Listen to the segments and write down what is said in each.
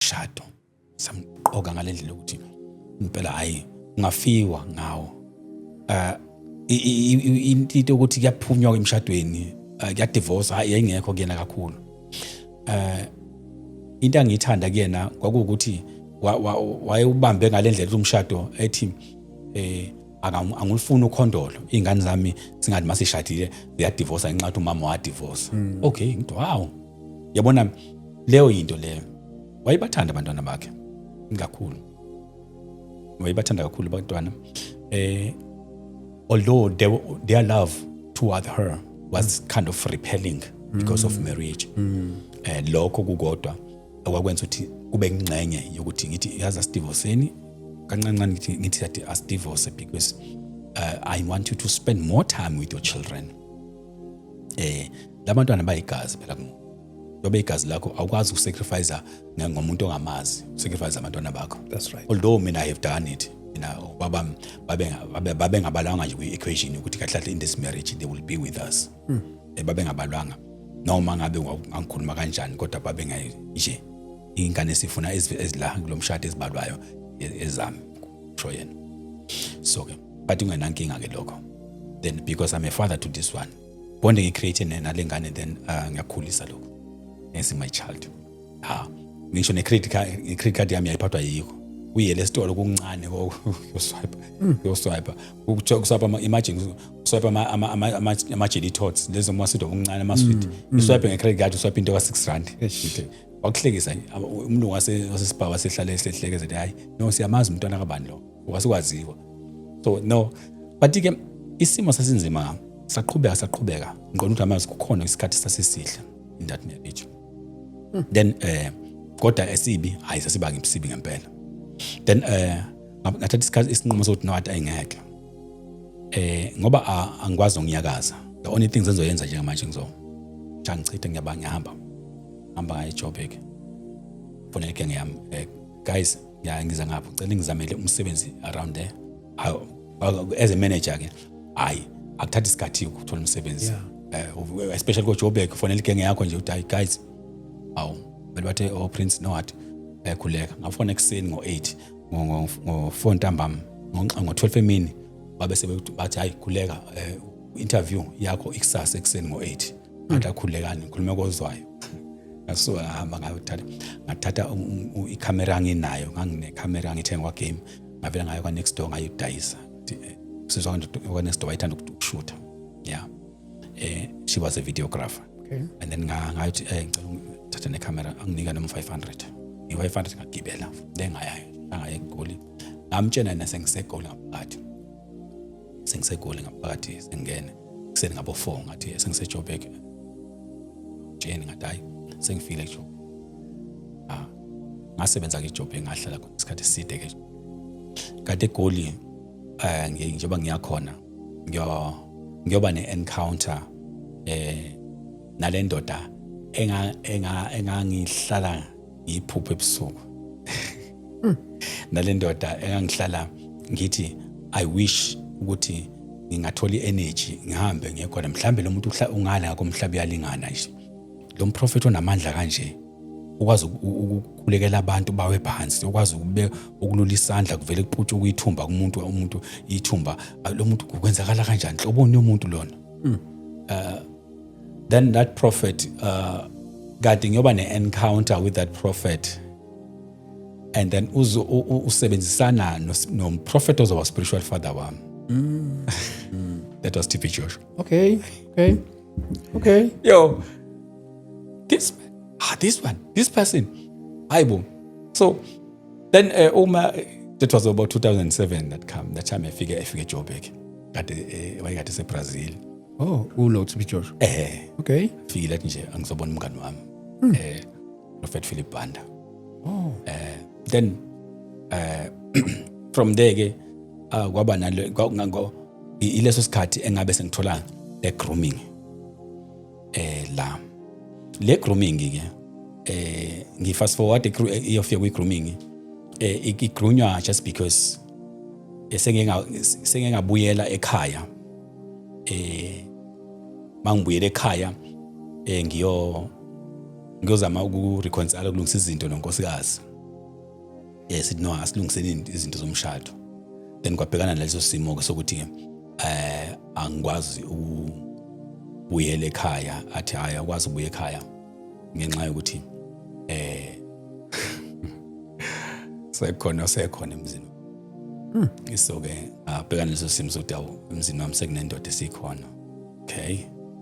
Shado samqoka ngalendlela ukuthi impela hayi ungafiwa ngawo. Into ukuthi kuyaphunywa emshadweni, kuyadivorce, hayi, yayingekho kuyena kakhulu. Into angiyithanda kuyena kwakuwukuthi wayewubambe ngalendlela umshado, ethi angulifuni ukhondolo, ingane zami singathi masishadile ziyadivorce ngenxa yokuthi umama wadivorce. Okay, ngithi wow, yabona leyo yinto leyo. Wayebathanda abantwana bakhe kakhulu, wayebathanda kakhulu abantwana, although their love toward her was kind of repelling because of marriage. Lokho kukodwa okwakwenza ukuthi kube ingxenye yokuthi ngithi yazi asidivorceni kancane kancane, ngithi yathi asidivorce because I want you to spend more time with your children. Labantwana bayigazi phela kumuntu, ngoba igazi lakho awukwazi ukusacrifice ngomuntu ongamazi, usacrifice abantwana bakho. That's right. Although mina I have done it, mina baba babe babengabalwanga nje kwi-equation ukuthi kahle kahle in this marriage they will be with us. Babengabalwanga noma ngabe ngikhuluma kanjani, kodwa babe nje ingane esifuna ezila kulo mshado ezibalwayo ezami, kusho yena. So ke but ungenankinga ke lokho then, because I'm a father to this one bond ngicreate nale ngane, then ngiyakhulisa lokho as my child. Ha, ngisho ne-credit card, i-credit card yami yayiphathwa yikho, uyele esitolo kuncane, uyoswipe, uyoswipe, kuswipe ama, imagine uswipe ama jelly tots lezo maswidi okuncane, ama sweet, uswipe nge-credit card, uswipe into ka 6 rand. Eish. Wakuhlekisa umlungu wasesibhawa wasehlale esehlekeza ethi hayi no, siyamazi umntwana kabani lo, wasikwaziwa. So no, but ke isimo sasinzima, saqhubeka, saqhubeka. Ngiqonda ukuthi amazi kukhona isikhathi sasesihle in that marriage then, kodwa esibi hayi, sasiba ngisibi ngempela. Then ngathatha isikhathi, isinqumo sokuthi no, athi ayingeke, ngoba angikwazi ukunyakaza. The only thing engizoyenza njengamanje, ngizo ngichithe, ngiyaba ngihamba hamba ngaye eJoburg, fonela igenge yami, "Guys, ngiya ngiza ngapho, ngicela ngizamele umsebenzi around there." As a manager ke, hayi, akuthatha isikhathi ukuthola umsebenzi, especially ko Joburg. Fonela igenge yakho nje uthi hayi guys, awu vele bathe, "Oh Prince, no what, khuleka." Ngafona ekuseni ngo8, ngo4 ntambama, ngo12 emini babe sebethi bathi hayi khuleka, interview yakho ikusasa ekuseni ngo8. Ngathi akhulekani, ngikhulume kozwayo. Ngasuka ngahamba, ngayothatha, ngathatha ikhamera nginayo, nganginekhamera ngithenga kwa Game, ngavela ngayo kwa next door, ngayidayisa. Usizwa kwa next door wayethanda ukushutha, yeah, she was a videographer. And then ngayothi ngicela ukuthatha nekhamera, anginika noma 500, i-500, ngagibela le ngaya ngaya eGoli. Ngamtshela yena sengisegoli ngaphakathi, sengisegoli ngaphakathi, sengingene kuseni ngabo 4. Ngathi sengiseJoburg tsheni, ngathi hayi sengifile eJoburg. Ah, ngasebenza ke eJoburg, ngahlala khona isikhathi eside ke. Kade eGoli, njengoba ngiyakhona ngiyoba ne-encounter nale ndoda enga enga engangihlala ngiyiphupha ebusuku, nale ndoda engangihlala ngithi I wish ukuthi ngingathola i-energy ngihambe ngiye khona, mhlambe lo muntu ungala komhlaba uyalingana nje, lo mprofeti onamandla kanje, ukwazi ukukhulekela abantu bawe phansi, ukwazi ukube ukulula isandla kuvele kuputshuka ithumba kumuntu, umuntu ithumba. Ah, lo muntu kwenzakala kanjani, hloboni yomuntu lona? Then that prophet, kade ngiyoba ne-encounter with that prophet, and then usebenzisana nomprofet ozoba spiritual father wami. That was TB Joshua. Yo, this, ah, this one, this person, hayibo. So then uma that was about 2007 that come that time efike eJoburg, kade wayekade seBrazil. Oh, ulo TB Joshua. Eh. Fikile, athi nje angizobona umngani wami, Prophet Philip Banda. Then from there ke kwaba nalo ileso sikhathi engabe sengithola le grooming, la le grooming ke. Ngi fast forward, iyofika kwi grooming, igroomwa just because sengeke ngabuyela ekhaya. Mangibuyele ekhaya, ngiyozama ukureconcile, ukulungisa izinto nonkosikazi. Sithi no, asilungiseni izinto zomshado. Then kwabhekana naleso simo ke sokuthi angikwazi ukubuyela ekhaya. Athi hayi, akwazi ukubuya ekhaya ngenxa yokuthi sekhona emzini. So ke abhekana leso simo sokuthi awu, emzini wami sekunendoda esikhona, okay.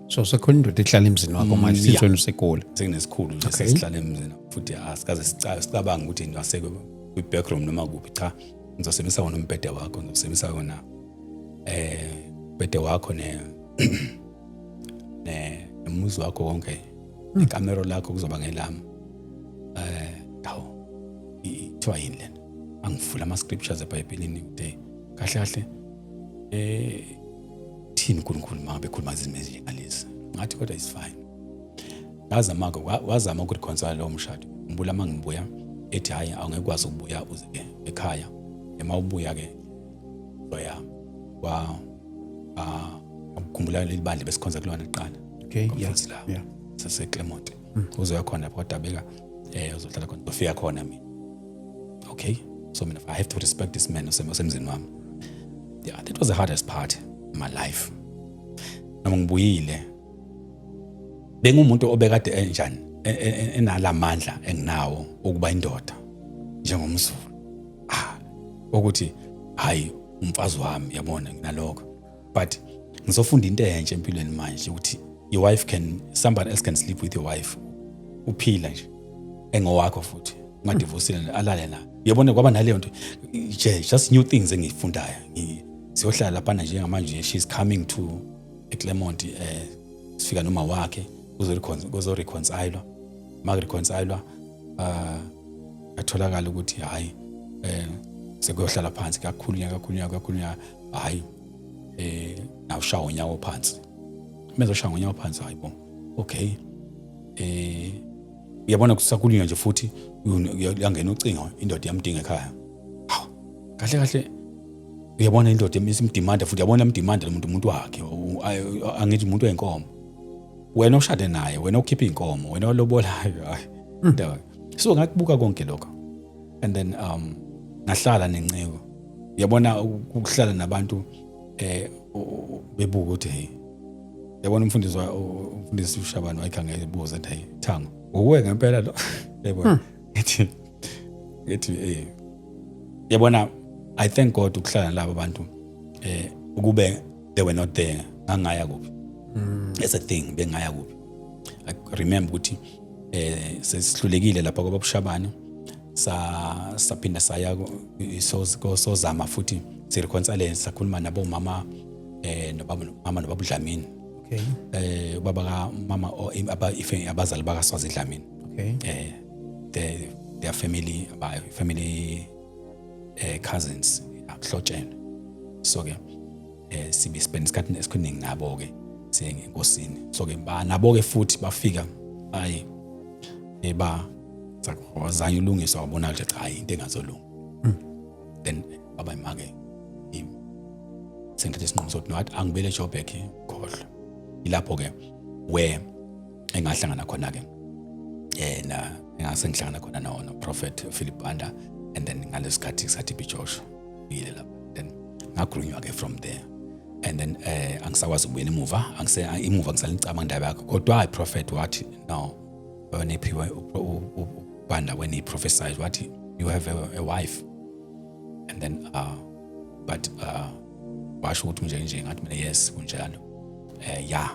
So sekhona indoda ehlala emzini wakho manje Yeah. since wena useGoli? Sekuneskhulu nje sesihlala emzini futhi asikaze sicabange ukuthi ngaseke kwi-backroom noma kuphi. Cha, ngizosebenzisa wona umbhede wakho, ngizosebenzisa wona umbhede wakho ne nomuzi wakho wonke, ikamero lakho kuzoba ngelami. Hawu, ithiwa yini lena? Angivula ama-scriptures eBhayibhelini ukuthi kahle kahle thini uNkulunkulu uma bekhuluma izinto ezinjengalezi. Ngathi kodwa is fine. Ngazama-ke, wazama ukureconcile lowo mshado. Ngibula uma ngibuya ethi hhayi, awungeke ukwazi ukubuya uze ekhaya, ema ubuya-ke soya wa ukukhumbula leli bandla besikhonza kulona kuqala. Umfundisi la saseClermont, uzoya khona lapho kwadabeka, uzohlala khona, uzofika khona mina. Okay, so mina I have to respect this man osemzini wami. Yeah, that was the hardest part in my life. Noma ngibuyile, bengumuntu obekade enjani, enalamandla enginawo ukuba indoda njengomZulu, ukuthi hayi, umfazi wami, yabona, nginalokho. But ngizofunda into entsha empilweni manje ukuthi your wife can somebody else can sleep with your wife, uphila nje, engowakho futhi ungadivosile, alale na, uyabona. Kwaba naleyo nto nje, just new things engiyifundayo. Siyohlala laphana njengamanje, she's coming to eClermont, sifika noma wakhe kuzo reconcile. Ma reconcile, atholakala ukuthi hayi, sekuyohlala phansi, kakhulunywa, kakhulunywa, kakhulunywa, hayi, nawushaya unyawo phansi, mezoshaya ngonyawo phansi. Hayi bo, okay, uyabona, kusakhulunywa nje futhi uyangena ucingo, indoda iyamdinga ekhaya. Hawu, kahle kahle, uyabona, indoda isimdimanda futhi, uyabona, imdimanda lo muntu, umuntu wakhe. Angithi umuntu wenkomo, wena oshade naye, wena okhipha inkomo, wena olobolayo, hayi indaba. So ngakubuka konke lokho and then ngahlala nenceko, uyabona, ukuhlala nabantu bebuka ukuthi hey, yabona, umfundisi uShabani wayekhangela ebuza ethi, "Hey Thango, uwe ngempela lo?" Yabona, ngithi yabona, I thank God ukuhlala nalabo bantu. Ukube they were not there, ngangaya kuphi? That's a thing, bengaya kuphi? I remember ukuthi sesihlulekile lapha kwababuShabani, sa saphinda saya sozama futhi sireconcile, sakhuluma nabo mama nobaba, mama nobaba uDlamini. Ubaba ka mama abazali baka Swazi Dlamini. Their family, aba family cousins, akuhlotshene. So ke sibe spend isikhathi esiningi nabo ke, siye enkosini. So ke nabo ke futhi bafika, ayi, eba wazanya ulungiswa, wabona ukuthi cha, into engazolunga. Then baba imake sengithatha isinqumo sokuthi no, angibuyele eJoburg, khohlwa. Ilapho ke where engahlangana khona ke na engase ngihlangana khona no Prophet Philip Banda, and then ngalesikhathi sathi Joshua uyile lapha, then ngakhulunywa ke from there. And then angisakwazi ukubuyela emuva, angise imuva, ngisalicabanga indaba yakho. Kodwa i prophet wathi no, when ephiwe uBanda, when he prophesied, wathi you have a wife. And then but washo ukuthi nje nje, ngathi mina yes, kunjalo, yeah.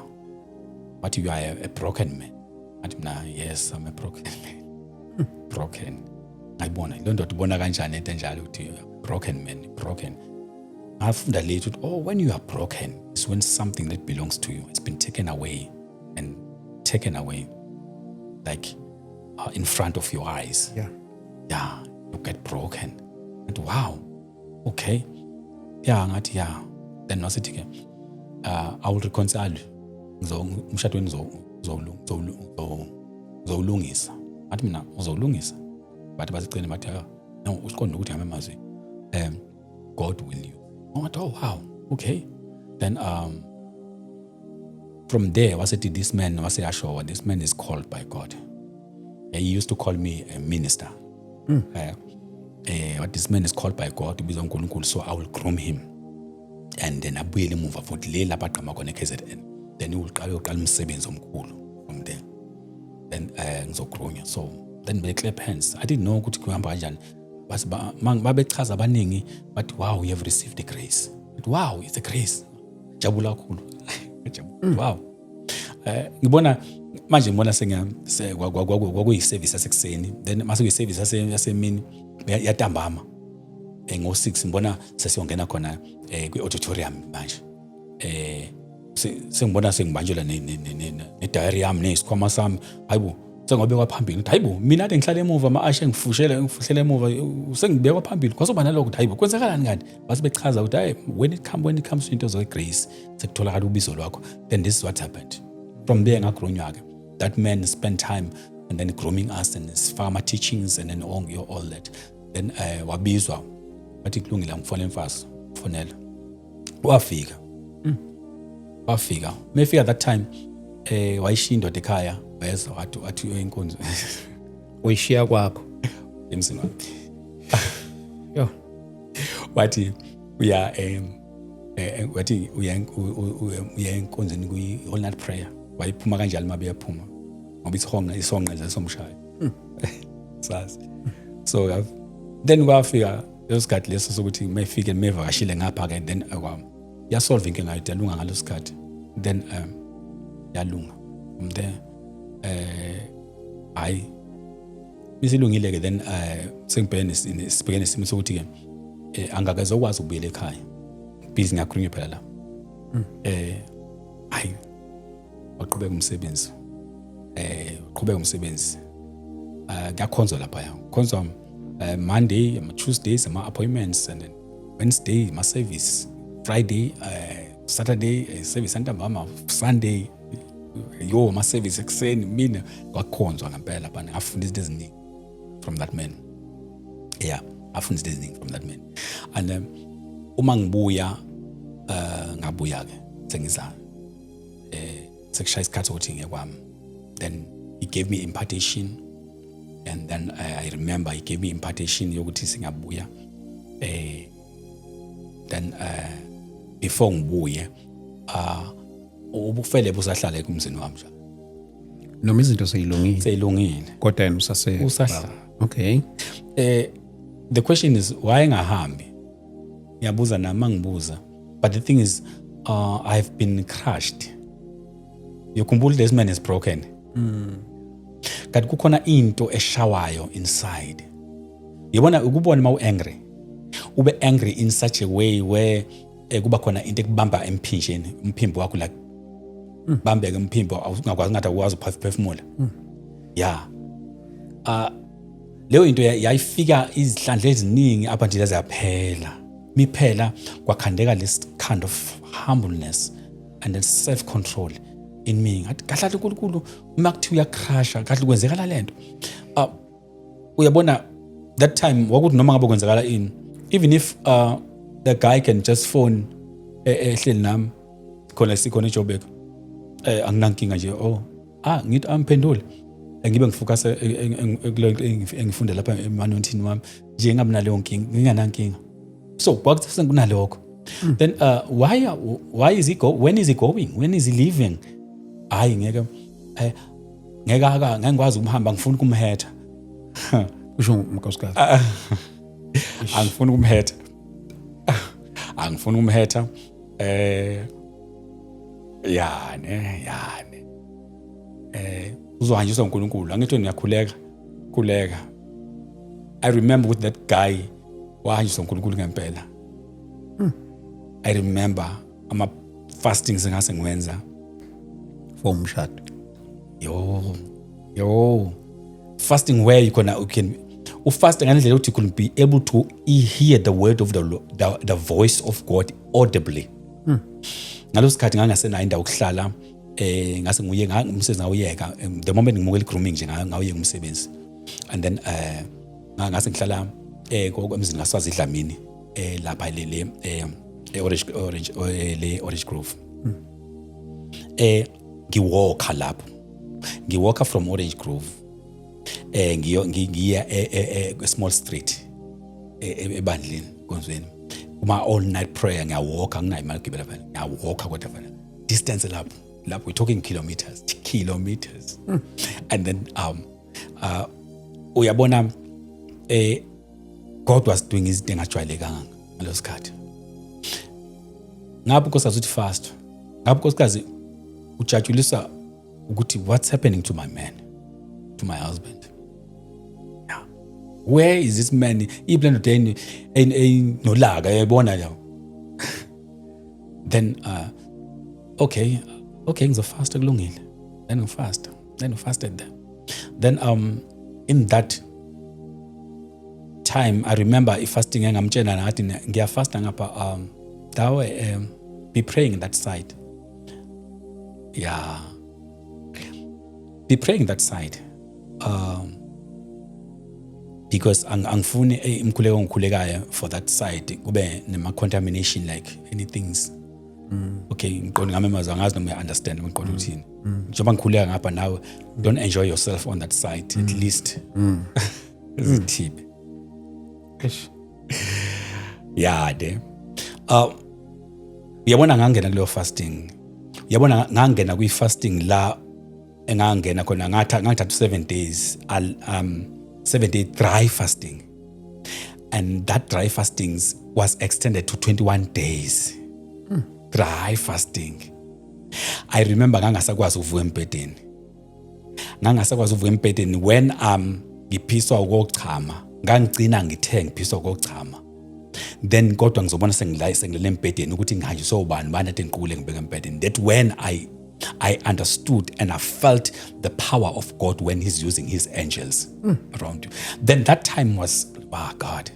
Wathi you are a broken man. Ngathi mina yes, I'm a broken man, broken. Ngayibona le ndoda, ubona kanjani into enjalo ukuthi broken man, broken? Ngafunda later ukuthi oh, when you are broken is when something that belongs to you has been taken away and taken away like in front of your eyes. Yeah, you get broken. And wow, okay, yeah, ngathi yeah. Then wasithi ke I will reconcile, umshado wenu uzowulungisa. Ngathi mina uzowulungisa? Bathi basicele, bathi ah, no, usiqonde ukuthi ngamazwi God will you. Ngathi oh wow, okay. Then from there wasethi this man, waseyashowa, this man is called by God. He used to call me a minister. What, this man is called by God, ubizwa uNkulunkulu, so I will groom him and then abuyele emuva futhi le lapha aqhama khona e-KZN, then uqala uqala umsebenzi omkhulu from there. Then ngizogroomwa. So then they clap hands. I didn't know ukuthi kuhamba kanjani. Base babechaza abaningi, bathi, "Wow, you have received the grace." But wow, it's a grace. Jabula kakhulu. Jabula. Wow, ngibona manje, ngibona sengiya kwakuyi-service yasekuseni, then mase kuyi-service yasemini, yantambama, ngo-6 ngibona sesiyongena khona kwi-auditorium manje. Sengibona sengibanjelwa ne-diary yami nesikhwama sami. Hayibo, sengobekwa phambili. Ngithi, "Hayibo, mina ade ngihlale emuva, ama-usher ngifushele emuva, sengibekwa phambili." Kwasoba nalokho ukuthi, "Hayibo, kwenzakalani kanti?" Base bechaza ukuthi, hayi, when it comes to into ze-grace, sekutholakala ubizo lwakho. Then this is what happened. From there ngagroomwa ke. That man spent time and then grooming us and sifaka ama-teachings and then all that. Then wabizwa, wathi, "Kulungile, ngifonela mfazi." Fonela, wafika. Wafika, mefika that time, wayishiya indoda ekhaya, weza, wathi inkonzo. Uyishiya kwakho? Emzini wami. Yo. Wathi uya wathi uya enkonzweni kwi all night prayer. Wayiphuma kanjalo, mabe yaphuma ngoba isihonga isonqa nje somshaya sazi. So then kwafika leso sikhathi leso sokuthi mayifike, mevakashile ngapha ke, then yasolve inkinga yethu, yalunga ngaleso sikhathi. Then yalunga from there. Hayi, isilungile ke. Then sengibhekene sibhekene nesimo sokuthi ke angakaze ukwazi ukubuyela ekhaya, busy ngiyakhulunywa phela la. Hayi, waqhubeka umsebenzi, uqhubeka umsebenzi. Kuyakhonzwa lapha, khonzwa Monday, ama Tuesdays, ama appointments, and then Wednesday ama service, Friday, Saturday, service antambama, Sunday, yo, ama service ekuseni. Mina kwakhonzwa ngempela lapha. Ngafunda izinto eziningi from that man. Yeah, ngafunda izinto eziningi from that man. And uma ngibuya, ngabuya ke, sengiza sekushaya isikhathi sokuthi ngekwami. Then he gave me impartation and then I remember he gave me impartation yokuthi singabuya. Then before ngibuye, ubufele busahlala kumzini wami nje. Noma izinto seyilungile? Seyilungile. Kodwa yena usase Usahlala. Okay. The question is, why engahambi? Ngiyabuza nami, ngibuza. But the thing is, I've been crushed. Uyakhumbula, this man is broken, kanti kukhona into eshawayo inside. Yabona, ukubona uma u-angry, ube angry in such a way where kuba khona into ekubamba emphinjeni, umphimbo wakho, like bambeke umphimbo, ungakwazi, ngathi awukwazi ukuphefumula. Yeah, leyo into yayifika izihlandla eziningi up until yaze yaphela. Miphela, kwakhandeka this kind of humbleness and then self control in me. Ngathi, "Kahle kahle, uNkulunkulu uma kuthiwa uyacrusha, kahle kwenzekala lento." Uyabona, that time wakuthi noma ngabe kwenzakala ini, even if the guy can just phone, ehleli nami khona, sikhona eJoburg, anginankinga nje. Oh, ngithi amphendule, ngibe ngifocus kulo engifunda lapha emanothini wami nje, ngabi naleyo nkinga, nginganankinga. So kwakuthi sekunalokho, then why is he go when is he going, when is he leaving? Hayi, ngeke, ngeke aka ngeke ngikwazi ukuhamba, ngifuna ukumhurta. Kusho unkosikazi. Angifuni ukumhurta, angifuni ukumhurta. Yani yani uzohanjiswa uNkulunkulu, angithi ngiyakhuleka, khuleka. I remember with that guy, wahanjiswa uNkulunkulu ngempela. I remember ama fastings engase ngiwenza for umshado. Yo yo, fasting where you can ufast ngalendlela ukuthi you can be able to hear the word of the voice of God audibly. Ngaloso sikhathi ngangasenayo indawo yokuhlala. Ngase nguye umsebenzi ngawuyeka. The moment ngimukela grooming nje, ngawuyeka umsebenzi and then ngase ngihlala emzini kaSwazi Dlamini, lapha le le Orange Grove. Ngiwalka lapho, ngiwalka from Orange Grove, ngiya e Small Street. ebandleni konzweni kuma all night prayer. Ngiyawalka, nginayo imali yokugibela phela, ngiyawalka kodwa phela distance lapho we're talking kilometers, kilometers. And then uyabona, God was doing izinto engajwayelekanga ngaleso sikhathi. Ngapho unkosikazi uthi fast, ngapho unkosikazi ujatshulisa ukuthi what's happening to my man, to my husband? Yeah. Where is this man? Iphi le ndoda enolaka yayibona la? Then okay, ngizofasta, kulungile. Then ngifast, then ngifasted there. Then in that time, I remember i-fasting engamtshela ngathi ngiyafasta ngapha, dawe, be praying that side. Yeah, be praying that side, because angifuni imkhuleko engikhulekayo for that side kube nema contamination, like anything's okay. Ngiqonda ngami amazwi, angazi noma uya-understand ngiqonda ukuthini. Njengoba ngikhuleka ngapha, nawe don't enjoy yourself on that side, at least zithibe. Eish. Ya de, uyabona, ngangena kuleyo fasting, uyabona, ngangena kwi-fasting la engangena khona, ngathatha 7 days, 7 day dry fasting, and that dry fasting was extended to 21 days dry fasting. I remember ngangasakwazi ukuvuka embhedeni, ngangasakwazi ukuvuka embhedeni when ngiphiswa ukochama. Ngangigcina ngithe ngiphiswa ukochama, then kodwa ngizobona sengila sengilele embhedeni ukuthi ngihanjiswe ubani bani ade ngiqule ngibeke embhedeni. That when I understood and I felt the power of God when he's using his angels around you. Then that time was, wow, God,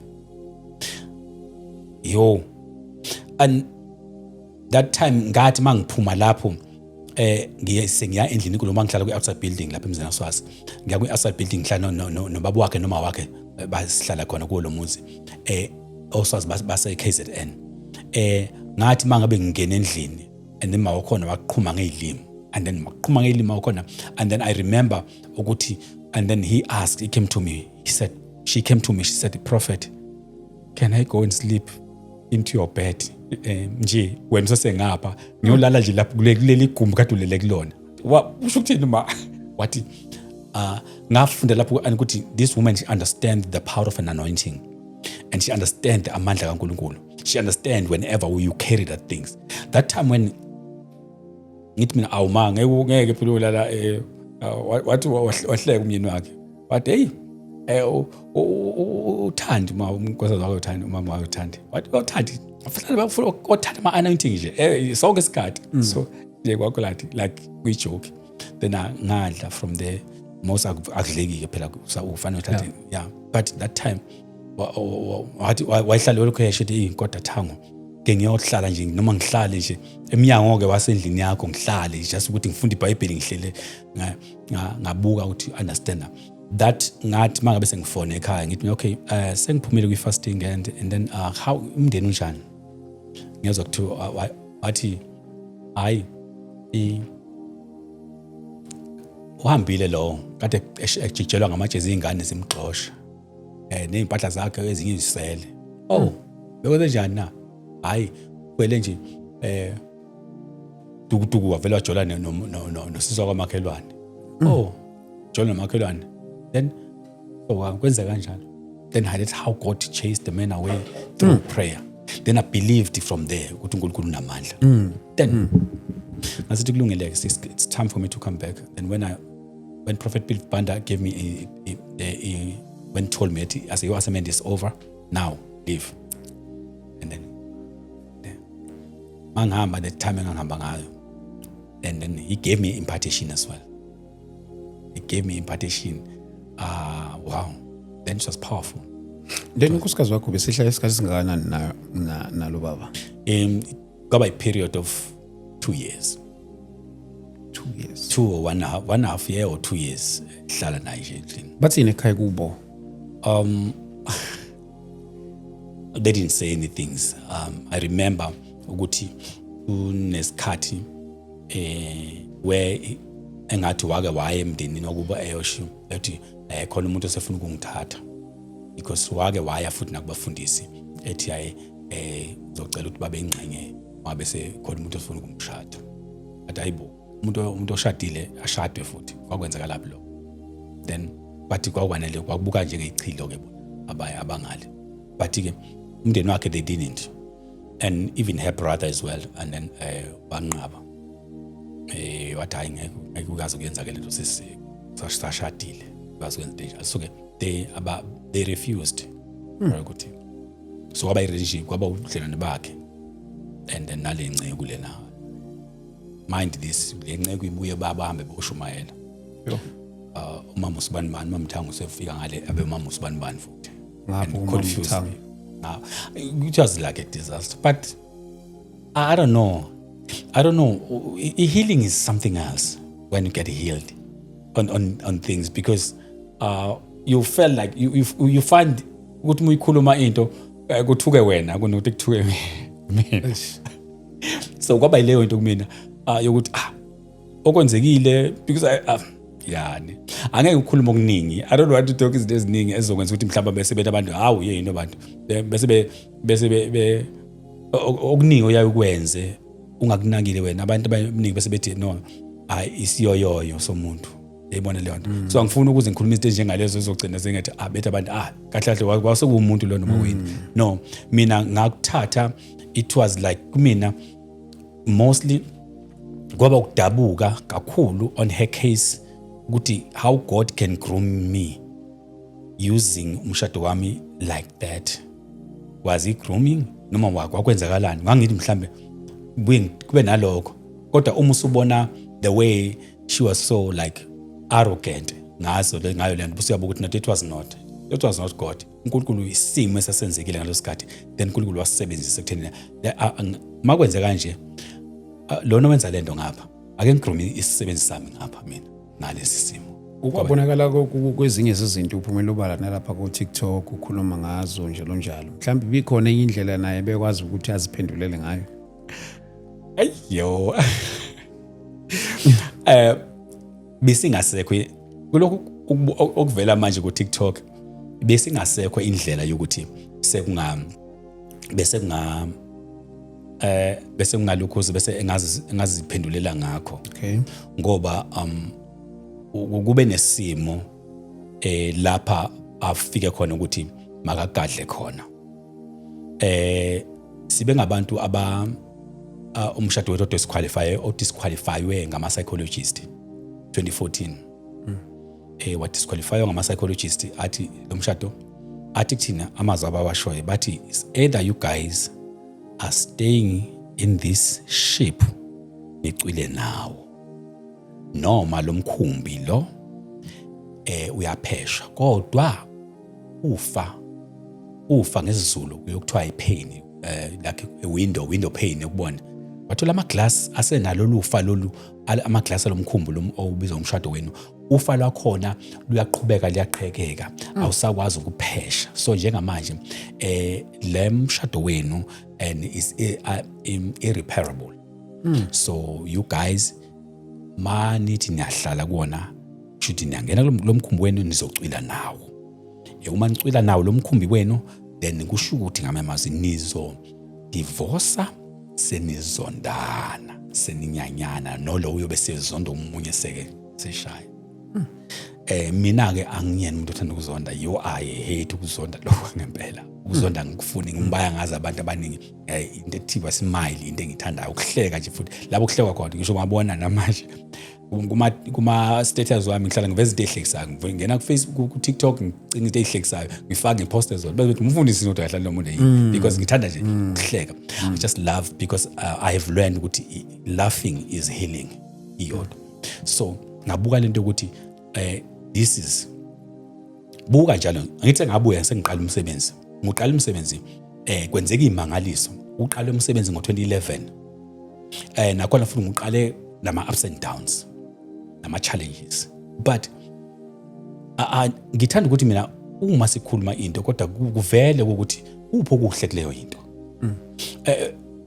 yo. And that time ngathi mangiphuma lapho, ngiye sengiya endlini kulo mangihlala kwi outside building lapha emzini waswazi. Ngiya kwi outside building, ngihlala nobaba wakhe noma wakhe, basihlala khona kuwo lo muzi, oswazi base KZN. Ngathi mangabe ngingena endlini and then mawakhona waqhuma ngezilimi, and then waqhuma ngezilimi wakhona. And then I remember ukuthi, and then he asked, he came to me, he said, she came to me, she said, "Prophet, can I go and sleep into your bed? Nje wena usesengapha, ngiyolala nje lapho kuleli gumbi kade ulele kulona." Wa usho ukuthini ma? Wathi, ngafunda lapho ukuthi this woman, she understand the power of an anointing and she understand amandla kaNkulunkulu. She understand whenever you carry that things. That time when ngithi mina, awuma, ngeke phela ulala, wathi wahleka umyeni wakhe, wathi, "Hey, uthandi uma unkosikazi wakho, uthandi, umama wakho uthandi." Wathi uthandi afanele bafuna othatha ama anointing nje sonke isikhathi. So nje kwakho lathi like kuyi-joke. Then ngadla from there most akudleki ke phela, ufanele uthathe, yeah. But that time wathi wayihlala lokho yasho ethi, "Kodwa thango ke ngiyohlala nje, noma ngihlale nje eminyango ke wasendlini yakho, ngihlale just ukuthi ngifunde iBhayibheli." Ngihlele ngabuka ukuthi understand that. Ngathi mangabe sengifone ekhaya, ngithi, "Okay, sengiphumile kwi fasting and then how umndeni unjani?" Ngiyezwa kuthiwa wathi, "Hayi, uhambile lo kade ejijelwa ngamajezi, izingane zimxosha, nezimpahla zakhe ezinye izisele." "Oh, bekwenze njani na?" "Hayi, kwele nje tukutuku wavela wajola nosisi wakwamakhelwane." "Oh, jola nomakhelwane?" Then so kwenza kanjalo. Then that's how God chased the man away through prayer. Then I believed from there ukuthi uNkulunkulu unamandla. Then ngasithi kulungile, it's time for me to come back. And when Prophet Bill Banda gave me a when told me as your assignment is over now, leave. And then mangihamba, the time engangihamba ngayo, and then he gave me impartation as well. He gave me impartation. Wow, then it was powerful. Then unkosikazi wakho besihlala isikhathi singakanani nalo baba? Kwaba a period of 2 years. 2 years? Two or one and a half year or 2 years hlala naye nje endlini. Bathini ekhaya kubo? They didn't say anything. I remember ukuthi kunesikhathi where engathi wake waye emndenini wakuba eyosho ethi khona umuntu osefuna ukungithatha. Because wake waya futhi nakubafundisi ethi hayi, uzocela ukuthi babe ingxenye wabe sekhona umuntu ofuna ukumshada. Athi hayibo, umuntu oshadile ashadwe futhi, kwakwenzakalaphi lokho? Then bathi kwakwanele, kwakubuka njengechilo ke bona abaye abangale, but ke umndeni wakhe, they didn't, and even her brother as well. And then wanqaba, wathi hayi, ngeke ukaze kuyenzakele lento, sisi sashadile, ukwazi ukwenza into enjalo. So ke they refused ukuthi, so kwaba i-relationship, kwaba ubudlelwane bakhe and then nale nceku lena. Mind this, le nceku ibuye bahambe boshumayela. Yo. Umama usibani bani, uMamthango usefika ngale, abe umama usibani bani futhi. Ngapho And kuMama confused Mthango. me. It was like a disaster, but I don't know, I don't know. Healing is something else when you get healed on things, because you felt like you find ukuthi uma uyikhuluma into, kuthuke wena kunokuthi kuthuke mina. Eish. So kwaba yileyo into kumina yokuthi okwenzekile, because I, yani angeke ukhulume okuningi. I don't want to talk izinto eziningi ezizokwenza ukuthi mhlawumbe bese bethi abantu, hawu, yini abantu, bese be okuningi oyaye ukwenze ungakunakile wena, abantu abaningi bese bethi no, hayi, isiyoyoyo somuntu, yayibona leyo nto. So angifuni ukuze ngikhulume izinto ezinjengalezo ezogcina sengathi bethi abantu, kahle kahle kwasekuwumuntu lo noma wini. No, mina ngakuthatha, it was like kumina mostly kwaba ukudabuka kakhulu on her case, ukuthi how God can groom me using umshado wami like that. Was he grooming noma kwakwenzakalani? Ngangithi mhlambe kubuye kube nalokho, kodwa uma usubona the way she was so like arrogant ngazo ngayo lento, bese uyabuka ukuthi not, it was not God, uNkulunkulu. Isimo esasenzekile ngaleso sikhathi, then uNkulunkulu wasisebenzisa ekutheni makwenze kanje, lona wenza lento ngapha, ake ngigroom isisebenzi sami ngapha mina ngalesi simo. Ukwabonakala kwezinye zezinto uphumela obala nalapha ku-TikTok ukhuluma ngazo njalo njalo. Mhlawumbe ibikhona enye indlela naye bekwazi ukuthi aziphendulele ngayo. Ayo, besingasekho kulokhu okuvela manje ku TikTok, besingasekho indlela yokuthi sekunga bese kunga bese kungalokhuze bese engaziphendulela ngakho. Ngoba kube nesimo lapha afike khona ukuthi makagadle khona, sibe ngabantu aba umshado wethu odisqualifywe ngama psychologist 2014, wa disqualifywa ngama psychologist, athi lo mshado, athi kuthina amazwi abawashoyo, bathi, "It's either you guys are staying in this ship nicwile nawo, noma lo mkhumbi lo uyaphesha." Kodwa ufa ngesiZulu kuyokuthiwa ipain, like a window pane ukubona, wathola ama glass asenalo lufa lolu, ama glass alomkhumbi lo obizwa umshado wenu, ufa lwakhona luyaqhubeka liyaqhekeka, awusakwazi ukuphesha. So njengamanje le mshado wenu and is irreparable, so you guys ma nithi niyahlala kuwona, kushuthi niyangena kulo mkhumbi wenu, nizocwila nawo. Uma nicwila nawo lo mkhumbi wenu, then kusho ukuthi ngamanye amazwi nizo divorce, senizondana, seninyanyana, nolo uyobe sezonda omunye, seke seshaya. Mina ke angiyena umuntu othanda ukuzonda. Yo, I hate ukuzonda lokho ngempela. Ukuzonda ngikufuni, ngibaya ngazi abantu abaningi, into ekuthiwa smile, into engithandayo ukuhleka nje, futhi lapho kuhlekwa khona ngisho ngabona namanje kuma status wami ngihlala ngiveza into ehlekisayo. Ngingena ku Facebook, ku TikTok, ngicinga into ehlekisayo, ngifake, ngiposte zona, bese bethi umfundisi nothi kahle lo muntu yini, because ngithanda nje ukuhleka. I just love because I have learned ukuthi laughing is healing iyodwa. So ngabuka lento ukuthi this is, buka njalo ngithi ngabuya sengiqala umsebenzi, ngiqala umsebenzi, kwenzeka imangaliso. Uqala umsebenzi ngo2011, nakhona futhi ngiqale nama ups and downs, nama challenges, but ngithanda ukuthi mina uma sikhuluma into kodwa kuvele ukuthi upho okuhle kuleyo into.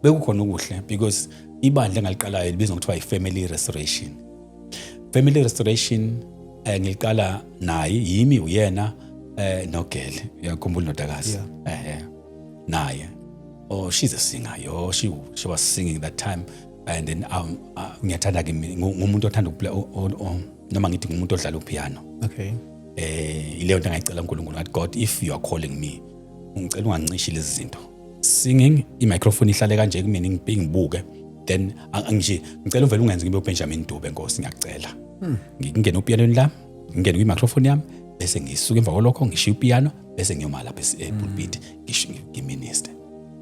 Bekukhona okuhle because ibandla engaliqalayo libizwa ngokuthiwa i-Family Restoration. Family Restoration, ngiliqala naye, yimi, uyena. Nogel, uyakhumbula indodakazi? Naye, oh, she's a singer. Yo, she was singing that time. And then ngiyathanda ke mina, ngumuntu othanda ukuplay, noma ngithi ngumuntu odlala upiano. Ileyo nto engayicela uNkulunkulu, ngathi, "God, if you are calling me, ngicela ungancishi lezi zinto, singing, i-microphone ihlale kanje kumina, ngibuke, then nje ngicela uvele ungenze ngibe uBenjamin Dube, Nkosi, ngiyakucela. Ngingene upianweni lami, ngingene kwi-microphone yami, bese ngisuka emva kwalokho ngishiya upiano, bese ngiyoma lapha epulpit, ngiminister."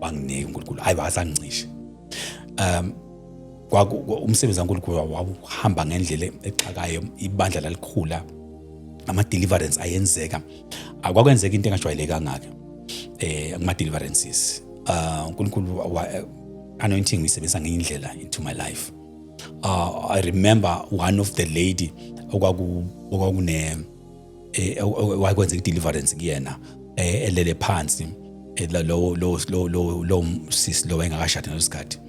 Wanginika uNkulunkulu, hayi, wasangicisha. Umsebenzi kaNkulunkulu wawuhamba ngendlela exakayo, ibandla lalikhula, ama-deliverance ayenzeka. Akwakwenzeka into engajwayelekanga ke kuma deliverances. uNkulunkulu anointing uyisebenzisa ngenye indlela into my life. I remember one of the lady okwakune wakwenzeka i-deliverance kuyena, elele phansi, lo sisi lo wayengakashadi ngaleso sikhathi.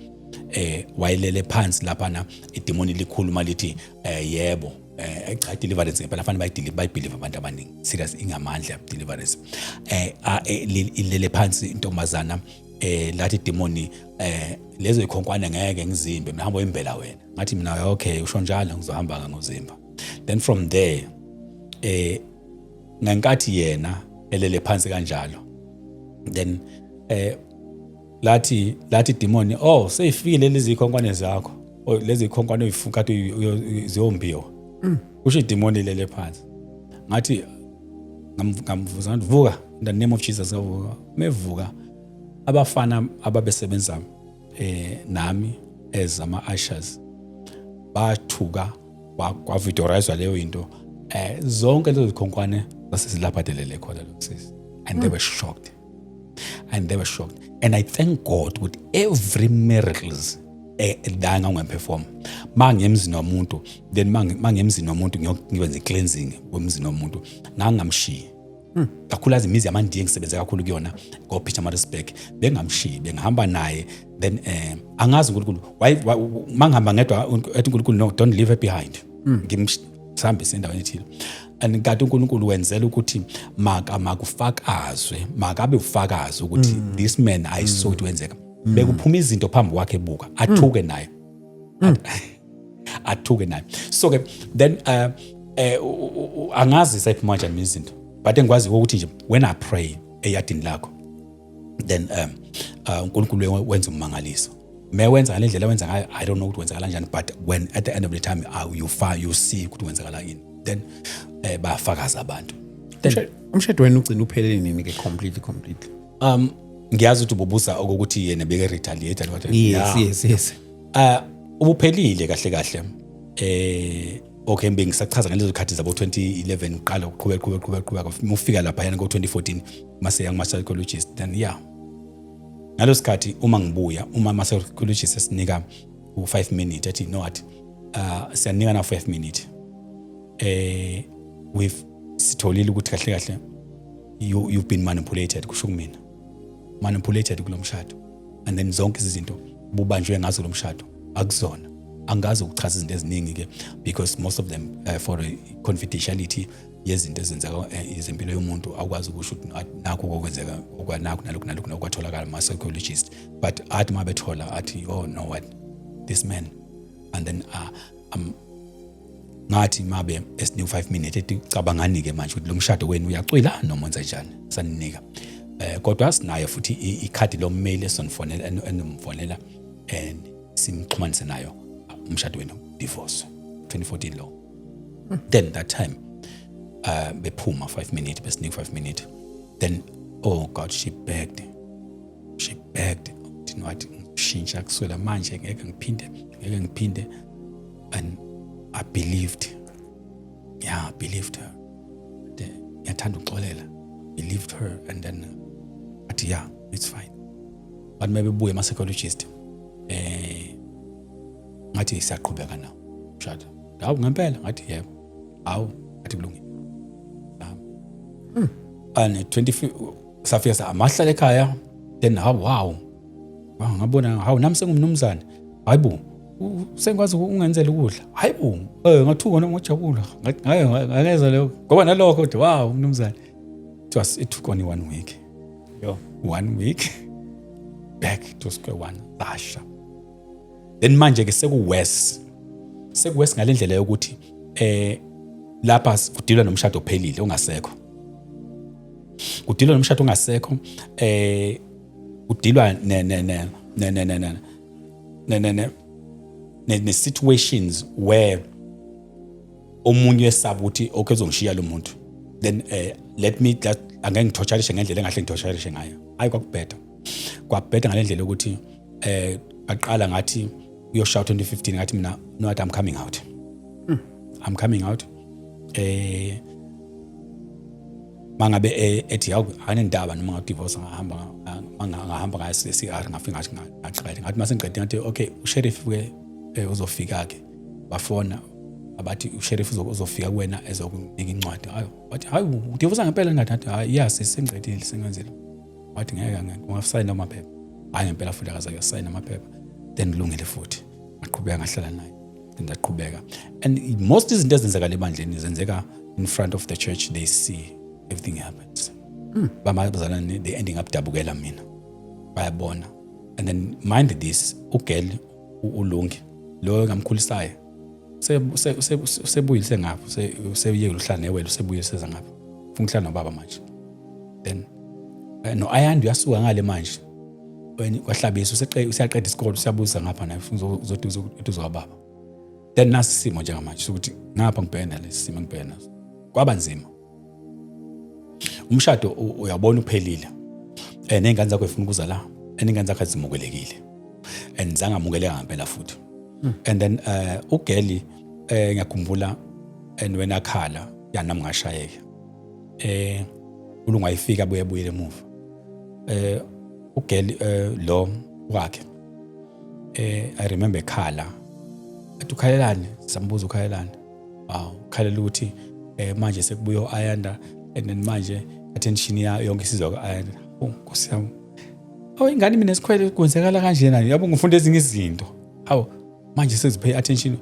Wayelele phansi laphana, idemoni likhuluma lithi, yebo, cha, deliverance ngempela fanele bayibelieve abantu abaningi, serious, ingamandla deliverance. Ilele phansi intombazana, lathi idemoni, "Lezo ikhonkwane ngeke ngizimbe mina, hamba uyimbela wena." Ngathi mina, "Okay, usho njalo, ngizohamba ngozimba." Then from there, ngenkathi yena elele phansi kanjalo, then lathi demoni, "Oh, seyifikile lezi ikhonkwane zakho. Oh, lezi ikhonkwane oyifunka ziyombiwa," kusho idemoni lele phansi. Ngathi ngamvusa, ngathi, "Vuka, in the name of Jesus." Ngavuka, mevuka abafana ababesebenza nami as ama ushers bathuka, kwavideorizwa leyo into. Zonke lezo zikhonkwane zasezilaphadelele khona lo sisi, and they were shocked, and they were shocked. And I thank God with every miracles la ngangiperform. Mangemzini womuntu, then mangemzini womuntu ngiyokwenza cleansing wemzini womuntu, ngangamshiyi kakhulukazi imizi yamandiya engisebenze kakhulu kuyona ko-Pietermaritzburg, bengamshiyi, bengihamba naye. Then angazi uNkulunkulu mangihamba ngedwa, ethi uNkulunkulu, "No, don't leave her behind." Ngimsihambise endaweni ethile, and kanti uNkulunkulu wenzela ukuthi maka makufakazwe, makabe ufakazi ukuthi this man, I saw it wenzeka. Bekuphuma izinto phambi kwakhe ebuka, athuke naye, athuke naye. So ke then angazi sayiphuma kanjani mina izinto, but engikwazi ukuthi nje when I pray eyadini lakho, then uNkulunkulu wenza ummangaliso. Me wenza ngale ndlela wenza ngayo, I don't know ukuthi wenzakala kanjani, but when at the end of the time you find, you see ukuthi wenzakala yini, then bayafakaza abantu then. Umshado wenu ugcina uphelele nini ke completely, completely? Ngiyazi ukuthi ububuza ukuthi yena beke retaliate and what. Yes. Yes. Ubuphelile kahle kahle. Okay, bengisachaza ngalezo khathi zabo 2011, uqala uqhubeka, qhubeka, qhubeka, qhubeka, ufika lapha yana ngo 2014 mase yang psychologist. Then yeah, ngalo sikhathi uma ngibuya, uma ama psychologist esinika u5 minute, athi, "No, athi siyanika na 5 minute, we've sitholile ukuthi kahle kahle you've been manipulated," kusho kumina, manipulated kulo mshado, and then zonke izinto bubanjwe ngazo lo mshado akuzona. Angazi ukuchaza izinto eziningi ke because most of them, for confidentiality yezinto ezenzeka, izempilo yomuntu, awukwazi ukusho ukuthi nakho okwenzeka, okwanakho, nalokhu, nalokhu nokwatholakala ama psychologist. But athi mabethola, athi, "Oh no, what this man." And then ngathi mabe esinika 5 minutes, ethi, "Cabangani ke manje ukuthi lo mshado wenu uyacwila noma wenza njani." Saninika kodwa sinayo futhi ikhadi lommeli esonifonela, enomfonela and simxhumanise nayo umshado wenu, divorce. 2014 lo. Then that time bephuma 5 minutes, besinika 5 minutes, then, oh God, she begged, she begged ukuthi wathi, "Ngishintsha kusukela manje, ngeke ngiphinde, ngeke ngiphinde." And I believed, yeah, I believed her. Ngiyathanda ukuxolela, believed her. And then athi, "Yeah, it's fine." But maybe buye ama psychologist, ngathi, "Siyaqhubeka nawo mshado?" "Hawu, ngempela?" Ngathi, "Yebo." "Hawu," ngathi, "kulungile." And 20 safika amahlala ekhaya. Then hawu, wow, ngabona, hawu, nami sengumnumzane, hayibo, sengikwazi ukungenzela ukudla, hayibo. Ngathuka noma ngajabula, ngeke ngeza lokho ngoba nalokho kodwa, wow, umnumzane. It took only one week. Yo. One week, back to square one, sasha. Then manje ke seku-worse, seku-worse ngale ndlela yokuthi lapha kudilwa nomshado ophelile ongasekho, kudilwa nomshado ongasekho, kudilwa ne ne ne ne ne ne ne ne ne ne ne ne situations where omunye esaba ukuthi, okay, uzongishiya lo muntu, then let me just, angeke ngithotsharishe ngendlela engahle ngithotsharishe ngayo. Hayi, kwakubheda, kwabheda ngale ndlela yokuthi aqala ngathi uyoshaya 2015, ngathi mina, no, I'm coming out, I'm coming out. Mangabe ethi hawu, anendaba noma ngadivorce, ngahamba ngahamba ngaya CR, ngafika ngathi ngaqeda, ngathi mase ngiqede ngathi, okay, usheriff ke uzofika ke. Bafona abathi usheriff uzofika kuwena ezokunika incwadi. Hayi, wathi, hayi, udivorce ngempela? Ngathi, hayi, yes, sengiqedile, sengenzile. Wathi ngeke, ngeke ungasayina amaphepha. Hayi, ngempela futhi akaze akasayina amaphepha. Then kulungile futhi, ngaqhubeka ngahlala naye, then ndaqhubeka. And most izinto ezenzeka ebandleni zenzeka in front of the church. They see everything happens. Bamazalwane, they ending up dabukela mina, bayabona. And then mind this, ugirl uLungi lo engamkhulisayo usebuyile, sengapha, useyekile uhlala newele, usebuyile, seza ngapha, ufuna ukuhlala nobaba manje. Then no Ayanda uyasuka ngale manje wena kwaHlabisa, useyaqeda isikole, usiyabuza ngapha naye, ufuna uzoduze eduze kwababa. Then nasi isimo njengamanje sokuthi ngapha ngibhekene nalesi simo engibhekene naso. Kwaba nzima. Umshado uyabona uphelile, ney'ngane zakho ifuna ukuza la, and iy'ngane zakho azimukelekile and zangamukeleka ngempela futhi. And then ugirl, ngiyakhumbula, and wena akhala ya, nami ngashayeka. Ulungu ayifika, abuye ebuyele emuva. Ugirl lo wakhe, I remember ekhala, athi, "Ukhalelani?" Sambuza, "Ukhalelani?" Awu, ukhalela ukuthi manje sekubuye u-Ayanda and then manje attention yayo yonke isizwa ku-Ayanda. Oh, Nkosi yami, awu, ingane mina esikhwele kwenzekala kanjena, yabo, ngifunda ezinye izinto. Hawu, manje sezipay attention.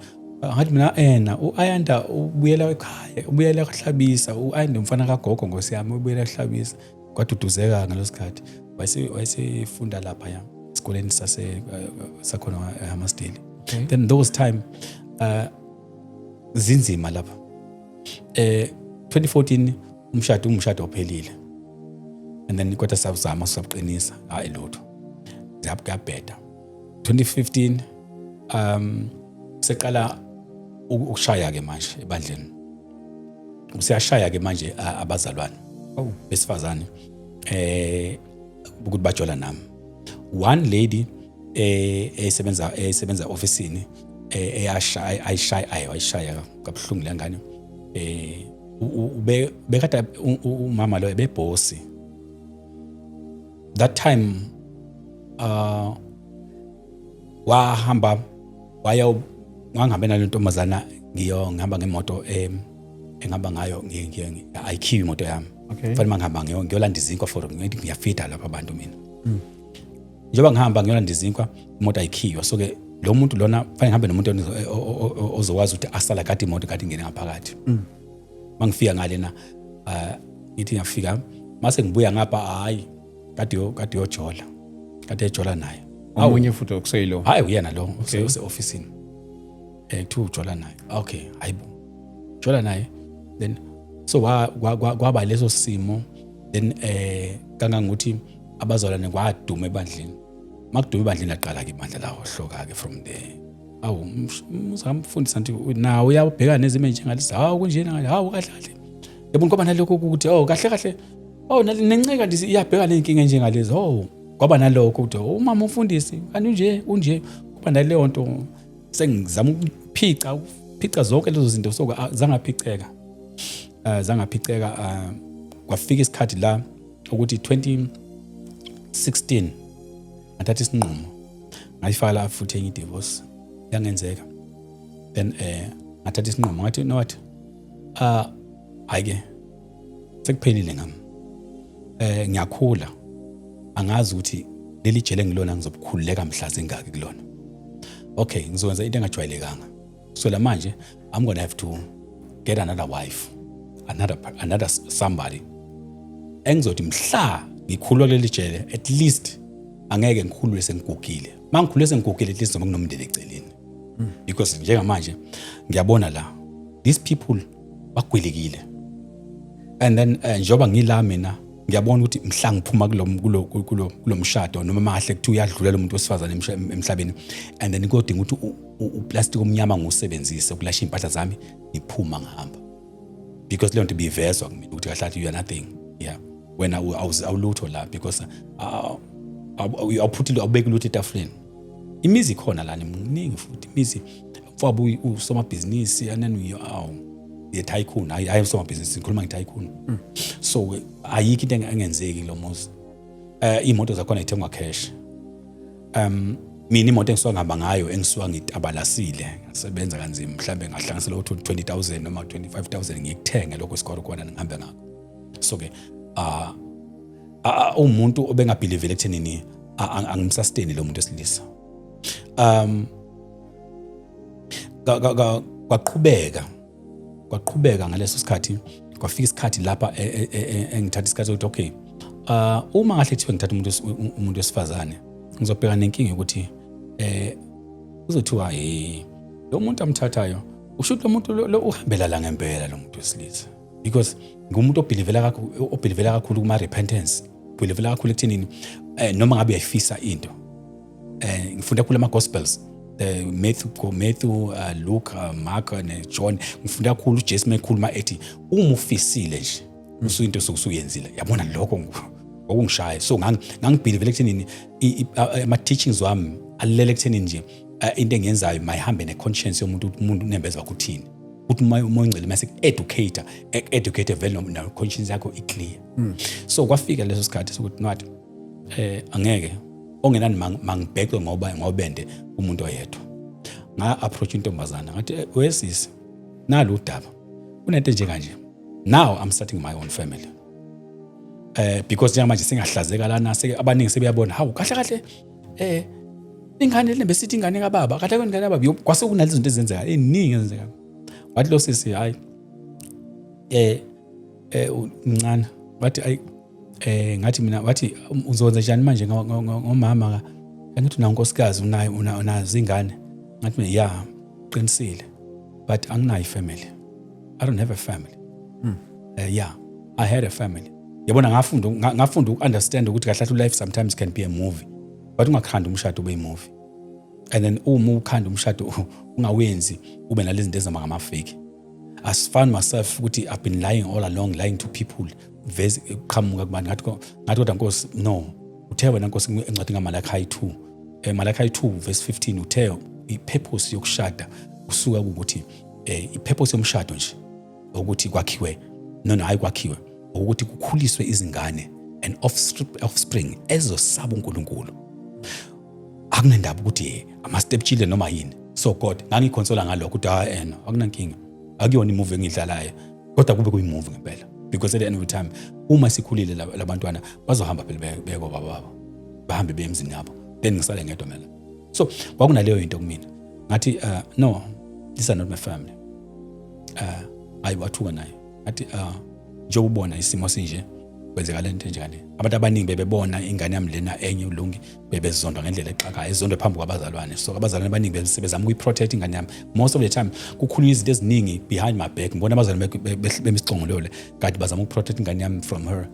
Ngathi mina, ena u-Ayanda ubuyela ekhaya, ubuyela kwaHlabisa. U-Ayanda umfana kagogo, Nkosi yami, ubuyela eHlabisa. Kwaduduzeka ngaleso sikhathi. Wayesefunda lapha ya esikoleni sase sakhona eHammarsdale. Then those time zinzima lapha. 2014 umshado ophelile, and then kodwa sawuzama, sabuqinisa, hayi lutho, kuyabheda. 2015 seqala ukushaya ke manje ebandleni, usiyashaya ke manje abazalwane besifazane ukuthi bajola nami. One lady esebenza ofisini eyashaya, ayishaya, ayi, wayishaya kabuhlungu le ngane. Ube bekade umama lo ebebhosi that time. Wahamba waya, ngangihambe nale ntombazana, ngiyo ngihamba ngemoto engihamba ngayo, ayikhiwe imoto yami. Kufanele mangihamba ngiyolanda izinkwa for ngithi ngiyafida lapha abantu mina. Njengoba ngihamba ngiyolanda izinkwa, imoto ayikhiwa, so ke lo muntu lona kufanele ngihambe nomuntu ozokwazi ukuthi asala kade imoto kade ingene ngaphakathi. Mangifika ngale na, ngithi ngiyafika, mase ngibuya ngapha, hayi, kade yojola, kade ejola naye. Omunye futhi okuseyilo? Hayi, uyena lo use officeini, kuthiwa ujola naye. Okay, hayibo, jola naye. Then so kwaba leso simo then kangangokuthi abazalwane kwaduma ebandleni. Makuduma ebandleni, laqala ke ibandla lawohloka ke from there. Awu, uzamfundisa nti nawe uyabhekana nezimo enjengalezi. Hawu, kunjena ngale, hawu, kahle kahle, yabo, kwaba nalokho ukuthi, oh, kahle kahle, oh, nenceka nje iyabhekana ney'nkinga enjengalezi. Oh, kwaba nalokho ukuthi, oh, umama umfundisi kanti unje unje, kuba naleyo nto. Sengizama ukuphica ukuphica zonke lezo zinto, so zangaphiceka, zangaphiceka. Kwafika isikhathi la ukuthi 2016 ngathatha isinqumo, ngayifaka futhi enye divorce, yangenzeka. Then ngathatha isinqumo, ngathi, you know what, hayi ke, sekuphelile ngami. Ngiyakhula, angazi ukuthi leli jele ngilona ngizobukhululeka mhla zingaki kulona. Okay, ngizokwenza into engajwayelekanga. So la manje I'm going to have to get another wife, another somebody. Engizothi mhla ngikhulwa kuleli jele, at least angeke ngikhulule sengigugile. Uma ngikhulule sengigugile, at least noma kunomndeni eceleni, because njengamanje ngiyabona la these people bagwilikile. And then njengoba ngila mina, ngiyabona ukuthi mhla ngiphuma kulo mshado, noma mahle kuthiwa uyadlula lo muntu wesifazane emhlabeni, and then kodinga ukuthi uplastic omnyama ngiwusebenzise ukulasha iy'mpahla zami, ngiphuma ngihamba, because leyo nto ibivezwa kumina ukuthi kahle kahle you are nothing, yeah, wena awulutho la, because awuphuthile, awubeki lutho etafuleni. Imizi ikhona lana miningi futhi imizi, mfowabo usomabhizinisi and then awu, ye-tycoon. Hayi, hayi, usomabhizinisi, ngikhuluma nge-tycoon. So ayikho into engenzeki kulo muzi. Iy'moto zakhona ithengwa cash. Mina imoto engisuka ngihamba ngayo, engisuka ngitabalasile, ngasebenza kanzima, mhlambe ngahlanganisela ukuthi 20,000 noma 25,000, ngikuthenge lokho isikorokwana ngihambe ngakho. So ke umuntu obengabelievele ekuthenini angimsustain lo muntu wesilisa. Kwaqhubeka, kwaqhubeka ngaleso sikhathi. Kwafika isikhathi lapha engithatha isikhathi sokuthi okay, uma ngahle kuthiwe ngithatha umuntu wesifazane, ngizobheka nenkinga yokuthi kuzothiwa, hey, lo muntu amthathayo, usho ukuthi lo muntu lo uhambela la ngempela lo muntu wesilisa, because ngumuntu obelievela kakhulu kuma repentance, obelievela kakhulu ekuthenini noma ngabe uyayifisa into. Ngifunda kakhulu ama gospels, Matthew, Luke, Mark ne John. Ngifunda kakhulu uJesu mekhuluma ethi uma ufisile nje, usuinto usuyenzile, yabona. Lokho okungishaya, so ngangibelievele ekuthenini ama teachings wami alele ekuthenini nje into engiyenzayo mayihambe ne-conscience yomuntu, ukuthi umuntu unembeza wakho uthini, ukuthi umoya ongcwele mase educate educate vele no conscience yakho i-clear. So kwafika leso sikhathi sokuthi not angeke ongenani mangibhekwe ngoba ngobende umuntu oyedwa. Nga approach intombazana, ngathi, "Wesisi, nalo udaba, kunento nje kanje. Now I'm starting my own family, because njengamanje singahlazeka lana, seke abaningi sebeyabona, hawu, kahle kahle ingane le besithi ingane kababa, kahle kahle ingane kababa." Kwase kunalezi zinto ezenzeka eziningi ezenzeka. Wathi lo sisi, hayi, umncane. Wathi ayi, ngathi mina, wathi, "Uzokwenza njani manje ngomama ka?" Ngithi, "Una unkosikazi, unayo, unazo ingane?" Ngathi mina, "Yeah, qinisile, but anginayo ifamily. I don't have a family." Yeah, I had a family, yabona. Ngafunda uku-understand ukuthi kahle kahle life sometimes can be a movie, but ungakhanda umshado ube movie, and then uma ukhanda umshado ungawenzi ube nalezi zinto ezihamba ngama-fake. I found myself ukuthi I've been lying all along, lying to people. Veze qhamuka kubani. Ngathi, "Kodwa Nkosi, no, uthe wena Nkosi encwadini kaMalachi 2, Malachi 2 verse 15, uthe i-purpose yokushada usuka ukuthi i-purpose yomshado nje ukuthi kwakhiwe, no, hayi, kwakhiwe ukuthi kukhuliswe izingane and offspring ezosaba uNkulunkulu. Akunendaba ukuthi ama-step children noma yini." So God ngangiconsola ngalokho ukuthi hayi, ena akunankinga, akuyona imovie engidlalayo, kodwa kube kuyimovie ngempela, because at the end of the time uma sikhulile labantwana bazohamba phela beye kobaba babo, bahambe beye emzini yabo, then ngisale ngedwa mina. So kwakunaleyo into kumina. Ngathi, "No, these are not my family." Hayi, wathuka naye. Ngathi, "Njengoba ubona isimo sinje, kwenzeka lento enje kanje." Abantu abaningi bebebona ingane yami lena enye ulungi, bebezondwa ngendlela exakayo, ezondwe phambi kwabazalwane. So abazalwane abaningi besebezama ukuyiprotect ingane yami. Most of the time kukhulunywa izinto eziningi behind my back. Ngibona abazalwane bemisicongolole kanti bazama ukuprotect ingane yami from her,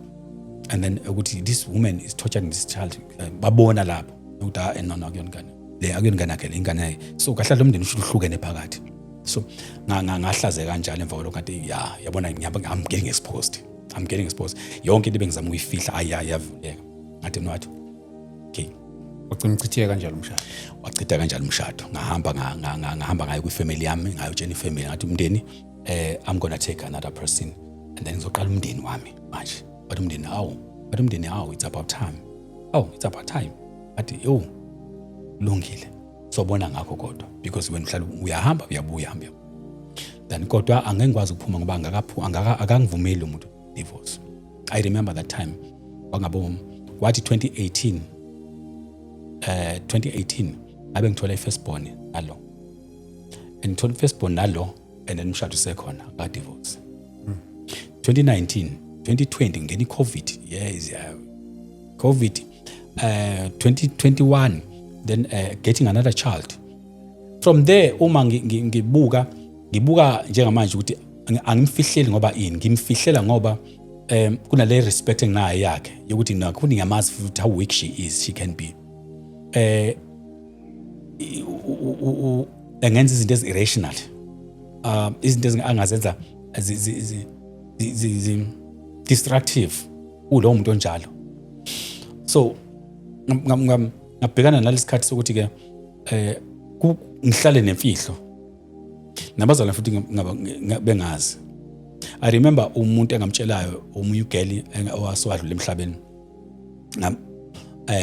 and then ukuthi this woman is torturing this child. Babona lapho ukuthi ah, no, akuyona ingane le, akuyona ingane yakhe le, ingane yakhe. So kahle lo mndeni usho uhlukene phakathi. So ngahlazeka kanjalo emva kwalokho. Ngathi, ya, yabona, I'm getting exposed, I'm getting exposed. Yonke into ebengizama ukuyifihla ayavuleka. Ngathi no, wathi okay. Wagcina uchitheke kanjalo umshado? Wachitha kanjalo umshado. Ngahamba ngahamba ngayo kwifamily yami, ngayotshela ifamily, ngathi, "Umndeni, I'm gonna take another person and then ngizoqala umndeni wami manje." Bathi umndeni, "Awu." Bathi umndeni, "Awu, it's about time. Oh, it's about time." Bathi, "Yo, lungile, sobona ngakho kodwa, because wena uhlala uyahamba, uyabuya, hamba." Then kodwa angeke ngikwazi ukuphuma ngoba akangivumeli umuntu divorce. I remember that time kwangabo wathi 2018, 2018 ngabe ngithola i-firstborn nalo, and ngithola i-firstborn nalo, and then umshado usekhona, ka divorce. 2019 2020 ngena i-COVID. Yes, yeah. COVID, 2021, then getting another child from there. Uma ngibuka njengamanje ukuthi angimfihleli ngoba ini, ngimfihlela ngoba kunale respect enginayo yakhe yokuthi nakho ngiyamazi futhi how weak she is, she can be engenza izinto ezi-irrational, izinto angazenza destructive kulowo muntu onjalo. So ngabhekana nalesikhathi sokuthi ke ngihlale nemfihlo nabazalwane futhi bengazi. I remember umuntu engamtshelayo, omunye ugeli owasewadlula emhlabeni.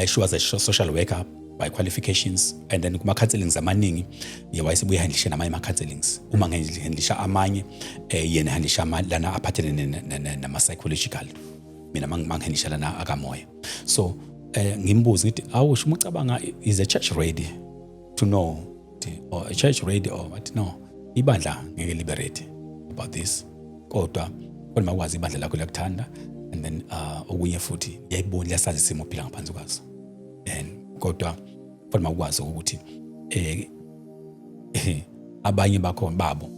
She was a social worker by qualifications, and then kuma counselings amaningi ye wayesebuye handlishe namanye ama counselings. Uma ngihandlisha amanye, yena handlisha lana aphathelene nama psychological, mina mangihandlisha lana akamoya. So ngimbuza ngithi, "Awusho, uma ucabanga, is a church ready to know or a church ready or what?" "No, ibandla ngeke libe ready about this, kodwa kodwa makwazi ibandla lakho liyakuthanda, and then okunye futhi liyayibona, liyasazi isimo ophila ngaphansi kwaso, and kodwa kodwa makwazi ukuthi abanye bakho babo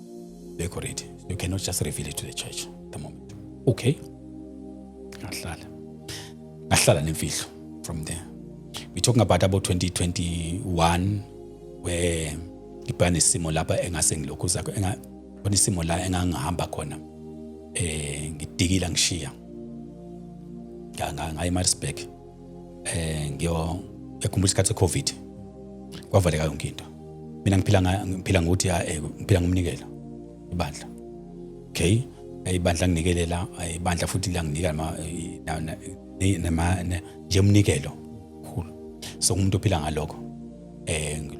bekho ready. You cannot just reveal it to the church at the moment." Okay, ngahlala nemfihlo from there. We talking about 2021, where ngibhekana nesimo lapha engase ngilokhu zakho enga khona, isimo la engangihamba khona, ngidikila, ngishiya ngaya eMaritzburg, ngiyo ekhumbula isikhathi seCovid, kwavaleka yonke into. Mina ngiphila ngokuthi ngiphila ngomnikelo ibandla. Okay, ibandla nginikelela, ibandla futhi langinika nama nje umnikelo khulu. So umuntu ophila ngalokho,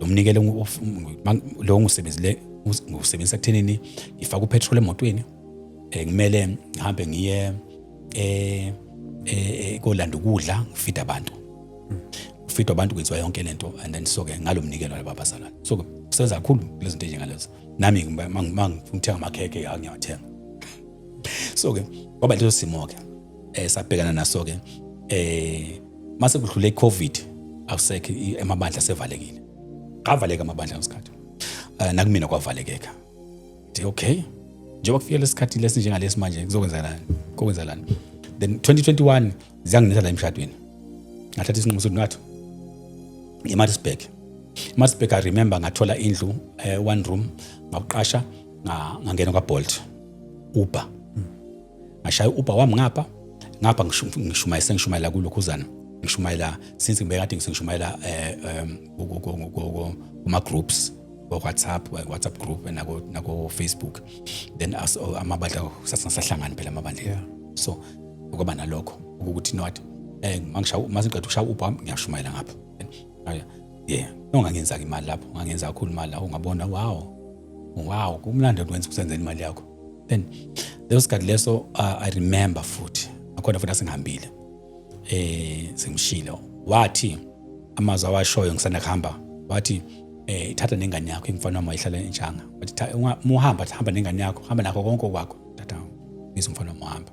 lo mnikelo lo ngisebenzile, ngiwusebenzisa kuthenini ngifaka upetrol emotweni, kumele ngihambe ngiye kolanda ukudla, ngifida abantu, kufidwa abantu, kwenziwa yonke lento. And then so ke ngalo mnikelo laba abazalwane, so ke kusebenza kakhulu kulezi zinto enjengalezo. Nami ngifuna ukuthenga amakhekhe, ngiyawathenga. So ke kwaba leso simo ke sabhekana naso ke. Mase kudlule iCovid, awusekho, amabandla sevalekile, kavaleka amabandla ngesikhathi, nakumina kwavalekeka. Ngithi, "Okay, njengoba kufika lesikhathi lesi njengalesi manje, kuzokwenzakalani, kokwenzakalani?" Then 2021 ziyanginetha la emshadweni. Ngathatha isinqumo sokuthi ngathi eMaritzburg, eMaritzburg, I remember ngathola indlu, one room, ngawuqasha, ngangena kwaBolt, Uber, ngashaya u-Uber wami ngapha ngapha, ngishumayela, sengishumayela kulokhuzana, ngishumayela since ngibe kade ngishumayela kuma groups ko WhatsApp, WhatsApp group, nako Facebook. Then amabandla sasingasahlangani phela amabandla. So ukuba nalokho ukuthi not mangishaya, mase ngiqeda ukushaya Uber, ngiyashumayela ngapha. Yeah, no, ngangenza imali lapho, ngangenza kakhulu imali lapho. Ngabona, wow, kumnandi ukwenza, kusenzela imali yakho. Then leso sikhathi leso, I remember futhi akhona futhi asengihambile, sengishilo, wathi amazwi awashoyo ngisanda kuhamba, wathi, "Thatha nengane yakho." Ingifana wami wayihlala entshanga. Wathi, "Uma uhamba, hamba nengane yakho, hamba nakho konke okwakho, thatha ngizwe umfana wami." Uhamba,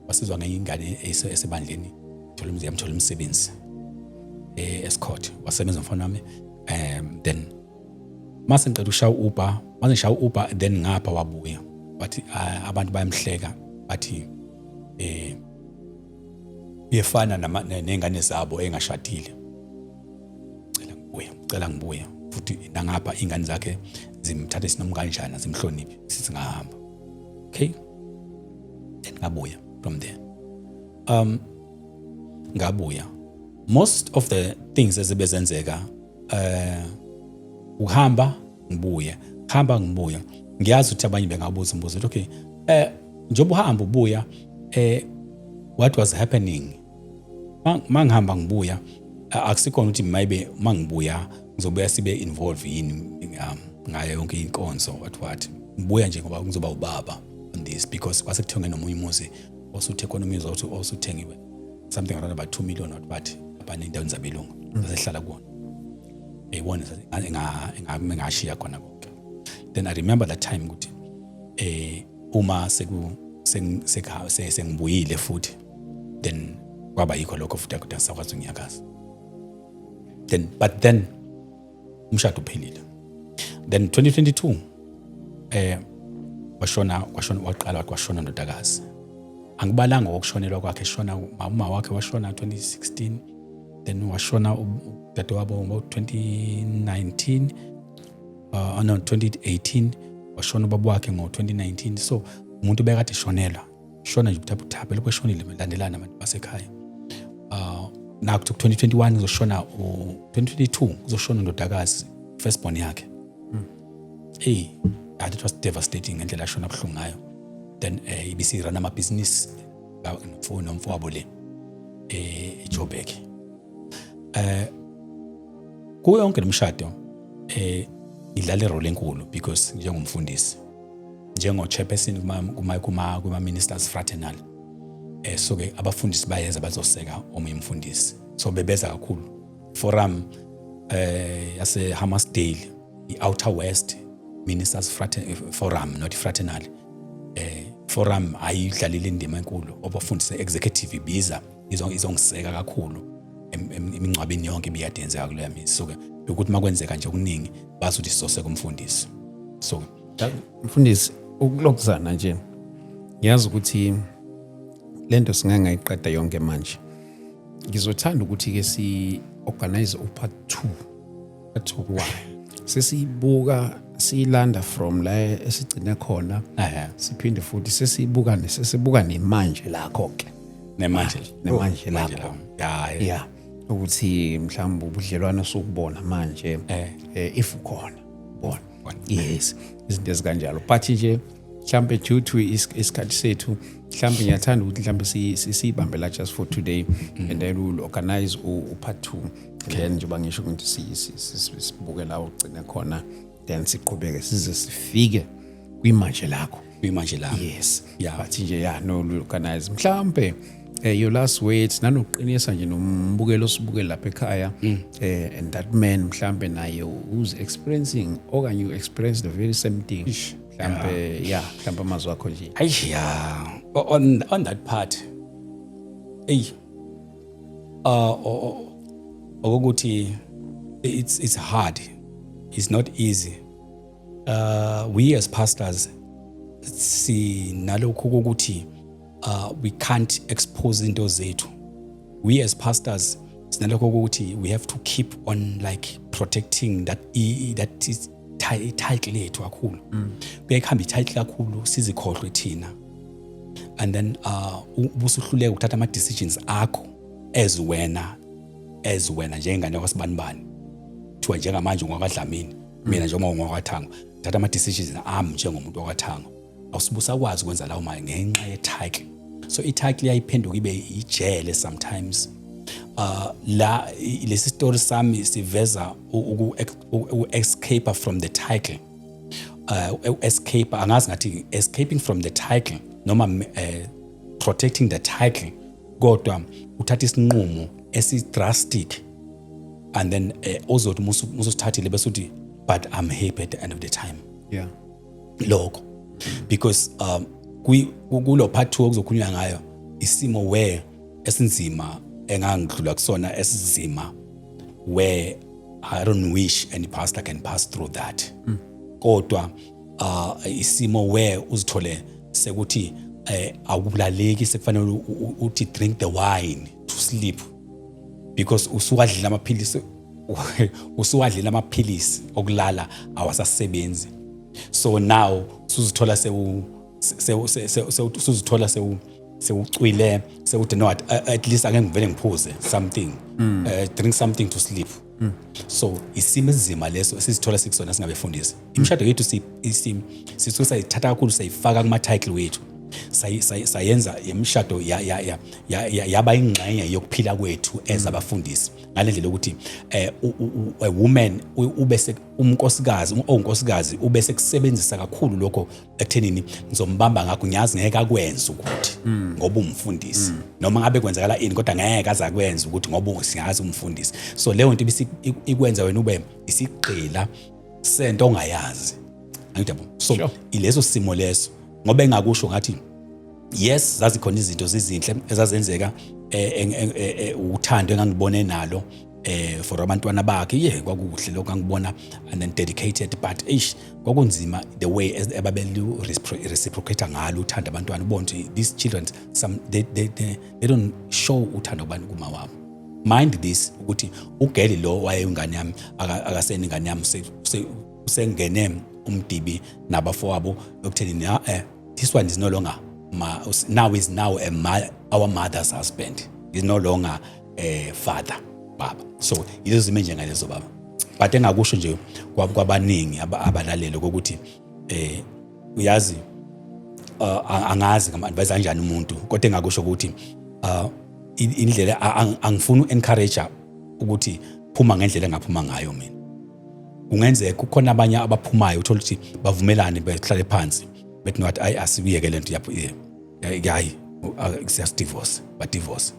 wasizwa ngenye ingane esebandleni, thola umzi, yamthola umsebenzi escort, wasebenza umfana wami. Then mase ngicela ukushaya Uber, mase ngishaya Uber, then ngapha wabuya wathi, "Ah, abantu bayamhleka, bathi uyefana nengane zabo engashadile. Cela ngibuye, cela ngibuye futhi." Nangapha ingane zakhe zimthathe sinoma kanjani, azimhloniphi. Sithi ngahamba. Okay, then ngabuya from there. Ngabuya, most of the things ezibe zenzeka, ukuhamba ngibuye, hamba ngibuya. Ngiyazi ukuthi abanye bengabuza umbuzo ukuthi, "Okay, njengoba uhamba ubuya, what was happening?" Mangihamba ngibuya, akusikhona ukuthi maybe mangibuya ngizobuya sibe involve yini ngayo yonke inkonzo, what. Ngibuya nje ngoba ngizoba ubaba on this, because kwase kuthengwe nomunye umuzi, osuthe khona umuzi osuthengiwe, something around about 2 million, what, lapha endaweni zabelungu sasehlala kuwona, eyibona engashiya khona konke. Then I remember that time ukuthi uma seku Sengibuyile futhi, then kwaba yikho lokho futhi, akude sakwazi ukunyakaza then. But then umshado uphelile. Then 2022 washona, kwashona, waqala kwashona ndodakazi. Angibalanga ngokushonelwa kwakhe, shona uma wakhe washona 2016, then washona udadewabo ngo 2019, no, 2018, washona ubaba wakhe ngo 2019. So umuntu bekade eshonelwa, shona nje ubuthaphuthaphu, lokho eshonile belandelana abantu basekhaya. Naku 2021 kuzoshona, u 2022 kuzoshona indodakazi, firstborn yakhe. Hey, that it was devastating ngendlela ashona buhlungu ngayo. Then ibisi-run amabhizinisi nomfowabo le eJoburg. Kuyo yonke lemishado idlala i-role enkulu because njengomfundisi, njengo chairperson kuma ministers fraternal, so ke abafundisi bayeza bazoseka omunye umfundisi, so bebeza kakhulu. Forum yase Hammarsdale, i-Outer West Ministers Forum, not fraternal forum, ayidlalile indima enkulu. Obafundisi executive ibiza izongiseka kakhulu emingcwabeni yonke ibiyade yenzeka kuleya mizi. So ke ukuthi makwenzeka nje okuningi, bazi ukuthi sizoseka umfundisi, so Mfundisi, ukulokuzana nje, ngiyazi ukuthi lento singangayiqeda yonke manje. Ngizothanda ukuthi ke si organize u-part 2. Part 2? Why sesiyibuka, siyilanda from la esigcine khona, siphinde futhi sesiyibuka, sesibuka nemanje lakho ke. Nemanje. Nemanje manje lakho. La ya. Ya, ukuthi mhlawumbe ubudlelwano sokubona manje, if ukhona bona. Yes, izinto ezikanjalo. But nje mhlambe due to isikhathi sethu, mhlambe ngiyathanda ukuthi mhlambe siyibambe la just for today and then we'll organize u-part 2. Then njengoba ngisho ukuthi sibuke la ugcine khona, then siqhubeke size sifike kwimanje lakho. Kuyimanje la. Yes. Yeah. But nje, ya, no, we'll organize mhlambe your last words nanokuqinisa nje nombukelo osibuke lapha ekhaya, and that man mhlambe naye who's experiencing okanye you experience the very same thing mhlambe, yeah, mhlambe amazwi akho nje. Ayi, yeah, on that part, ey, okokuthi it's hard, it's not easy. We as pastors sinalokhu ukuthi we can't expose into zethu. We as pastors sinalokho ukuthi we have to keep on like protecting that is title yethu kakhulu. Kuyayihamba i-title kakhulu, sizikhohlwe thina, and then ubusuhluleka ukuthatha ama decisions akho as wena njengengane kwasibanibani, kuthiwa njengamanje ungwakwaDlamini, mina njengoba ungwakwaThango, thatha ama decisions ami njengomuntu wakwaThango. Awusibusakwazi ukwenza lawo mali ngenxa ye-title. So i-title iyayiphenduka ibe ijele sometimes. La lesi story sami siveza uku-escape from the title, escape, angazi ngathi escaping from the title noma protecting the title, kodwa uthatha isinqumo esi-drastic and then ozothi mususithathile bese uthi, "But I'm happy at the end of the time." Lokho because kulo part 2 okuzokhulunywa ngayo, isimo where esinzima engangidlula kusona, esizima where I don't wish any pastor can pass through that, kodwa isimo where uzithole sekuthi akubulaleki, sekufanele uthi drink the wine to sleep because usuwadlile amaphilisi, usuwadlile amaphilisi okulala, awasasebenzi. So now usuzithola sewu sewu usuzithola sewucwile, sewuthi, "No, at least ake ngivele ngiphuze something, drink something to sleep." So isimo esinzima leso esizithola sikusona singabefundisi. Imishado yethu sisuke sayithatha kakhulu, sayifaka kuma title wethu, sayenza imishado yaba ingxenye yokuphila kwethu as abafundisi, ngalendlela yokuthi a woman ube umnkosikazi, owunkosikazi ube sekusebenzisa kakhulu lokho ekuthenini ngizombamba ngakho, ngiyazi ngeke akwenze ukuthi ngoba umfundisi, noma ngabe kwenzakala ini, kodwa ngeke aze akwenze ukuthi ngoba singazi umfundisi. So leyo nto ikwenza wena ube isigqila sento ongayazi, angithi yabo? So ileso simo leso, ngoba engakusho ngathi Yes, zazikhona izinto zizinhle ezazenzeka, uthando engangibone nalo for abantwana bakhe. Yeah, kwakuhle lokho angibona and then dedicated, but eish, kwakunzima the way ababelu reciprocate ngalo uthando abantwana. Ubona ukuthi these children, some they don't show uthando kubantu kuma wabo. Mind this, ukuthi ugeli lo wayengane yami akaseni ingane yami, usengene umdibi nabafowabo ekutheni this one is no longer ma, now is now our mother's husband, is no longer a father, baba. So yizo zimo njengalezo, baba. But engakusho nje kwabaningi abalalele ukuthi uyazi, angazi ngama-advise kanjani umuntu, kodwa engakusho ukuthi indlela angifuni u-encourage ukuthi phuma ngendlela engaphuma ngayo mina. Kungenzeka kukhona abanye abaphumayo, uthola ukuthi bavumelane, behlale phansi, bethi, "No, ayi, asibiyeke lento yapho, hayi, siyasidivorce." Ba-divorce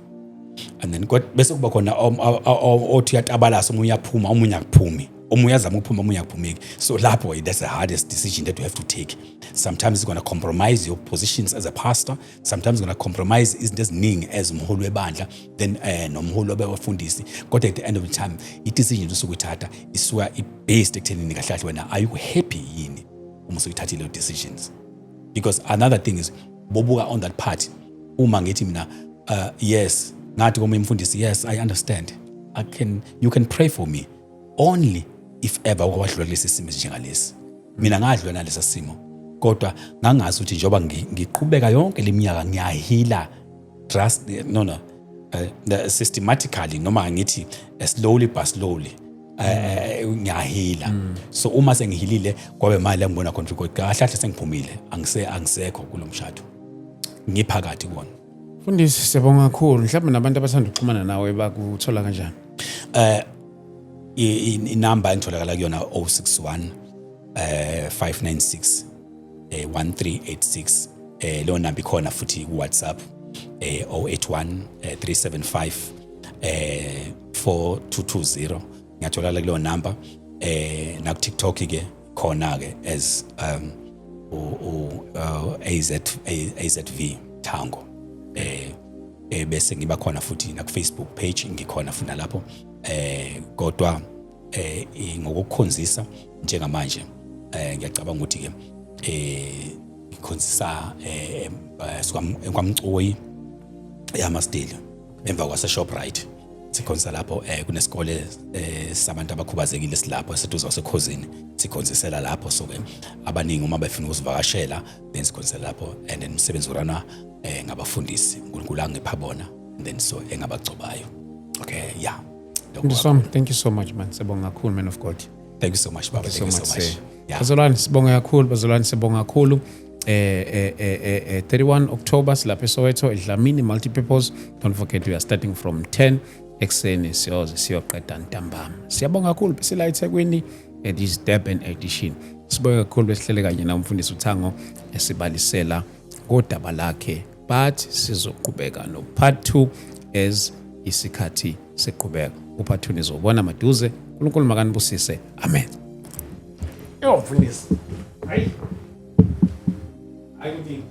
and then kodwa bese kuba khona othi uyatabalasa, omunye uyaphuma, omunye akuphumi, omunye uyazama ukuphuma, omunye akuphumeki. So lapho, that's the hardest decision that you have to take. Sometimes it's going to compromise your positions as a pastor, sometimes it's going to compromise izinto eziningi as umholi webandla, then nomholi wabafundisi. Kodwa at the end of the time, i-decision osuke uyithatha isuka i-based ekuthenini kahle kahle wena, are you happy yini uma usuyithathile leyo decisions? Because another thing is, bobuka on that part, uma ngithi mina, yes, ngathi komunye umfundisi, "Yes, I understand, I can you can pray for me only if ever ukwadlula kulesi simo esinjengalesi." Mina ngadlula nalesa simo, kodwa ngangazi ukuthi njengoba ngiqhubeka yonke leminyaka ngiyaheala, trust no no systematically, noma ngithi slowly but slowly, ngiyaheala. So uma sengihealile, kwabe mali engibona khona ukuthi kahle kahle sengiphumile, angisekho kulo mshado, ngiphakathi kuwona. Mfundisi, siyabonga kakhulu. Mhlawumbe nabantu abathanda ukuxhumana nawe bakuthola kanjani? Inamba engitholakala kuyona 061 596 1386. Leyo namba ikhona futhi ku WhatsApp, 081 375 4220. Ngiyatholakala kuleyo namba. Na ku TikTok ke khona ke as u AZ AZV Thango. Bese ngiba khona futhi na ku Facebook page, ngikhona futhi nalapho. Kodwa ngokukhonzisa njengamanje, ngiyacabanga ukuthi ke ngikhonzisa kwaMcoyi eHammarsdale, emva kwase Shoprite sikhonzisa lapho. Kunesikole sabantu abakhubazekile silapho seduze kwasekhosini, sikhonzisela lapho. So ke abaningi uma befuna ukusivakashela, then sikhonzisela lapho and then umsebenzi urunwa ngabafundisi uNkulunkulu angipha bona and then so engabagcobayo. Okay, yeah. Lokho. Mfundisi wami, thank you so much, man. Siyabonga kakhulu, man of God. Thank you so much, baba. Thank Thank you you so so much, much. sir. Yeah. Bazalwane, sibonga kakhulu. Bazalwane, sibonga kakhulu. 31 October silapha eSoweto, eDlamini Multipurpose. Don't forget, we are starting from 10 ekuseni, siyoze siyoqeda ntambama. Siyabonga kakhulu. Besila eThekwini, this Durban edition. Sibonga kakhulu, besihlele kanye nomfundisi uThango esibalisela ngodaba lakhe, but sizoqhubeka no part 2 as isikhathi siqhubeka. Upart 2 nizobona maduze. uNkulunkulu makanibusise. Amen. Yo, mfundisi. Hayi. Hayi ukuthi